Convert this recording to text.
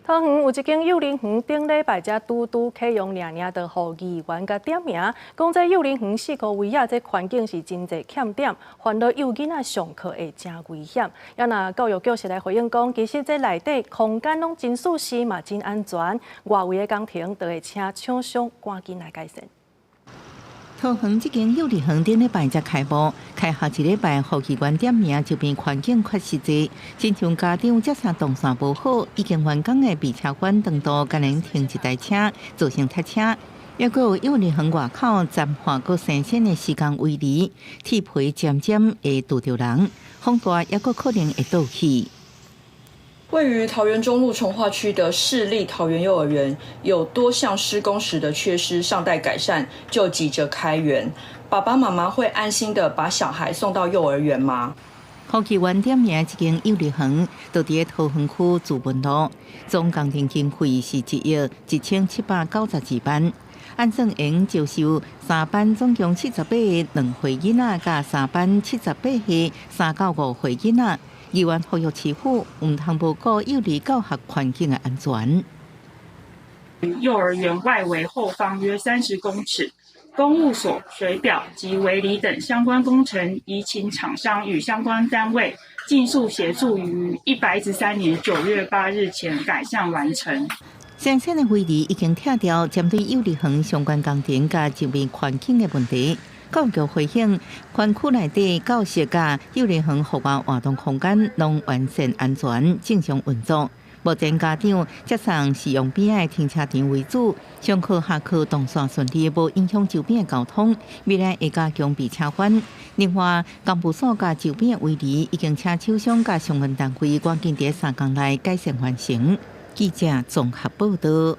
桃園有一間幼兒園頂禮拜才拄拄啟用，爾爾就予議員共點名，講這幼兒園四箍圍仔，這環境是真濟欠點，煩惱幼囡仔上課會誠危險。啊若教育局是來回應講，其實這內底空間攏真舒適嘛，真安全，外圍的工程就會請廠商趕緊來改善。桃園這間幼兒園頂禮拜才開幕，開學一禮拜，予議員點名周邊環境缺實際，親像家長接送動線無好，已經完工的避車彎長途干焦停一台車，造成塞車。抑閣有幼兒園外口暫緩閣生鉎的施工圍籬，鐵皮尖尖會拄著人，風大抑閣可能會倒去。位於桃園中路重劃區的市立桃園幼兒園，有多項施工時的缺失尚待改善，就急着開園。爸爸媽媽會安心的把小孩送到幼兒園嗎？予議員點名這間幼兒園，就佇桃園區自文路，總工程經費是1億1792萬。按算會招收三班總共78個2歲囡仔，佮三班78歲3到5歲囡仔。議員呼籲市府毋通無顧幼兒教學環境的安全。幼兒園外圍後方約30公尺，公務所、水表及圍籬等相關工程，宜請廠商與相關單位盡速協助於113年9月8日前改善完成。生鉎的圍籬已經拆掉，針對幼兒園相關工程佮周邊環境的問題，教育局回應，園區內底教室佮幼兒園戶外活動空間攏完善安全，正常運作。目前家長接送是用邊仔的停車場為主，上課下課動線順利，無影響周邊的交通。未來會加強避車彎。另外，工務所佮周邊的圍籬已經請廠商佮相關單位趕緊佇3工內改善完成。記者綜合報道。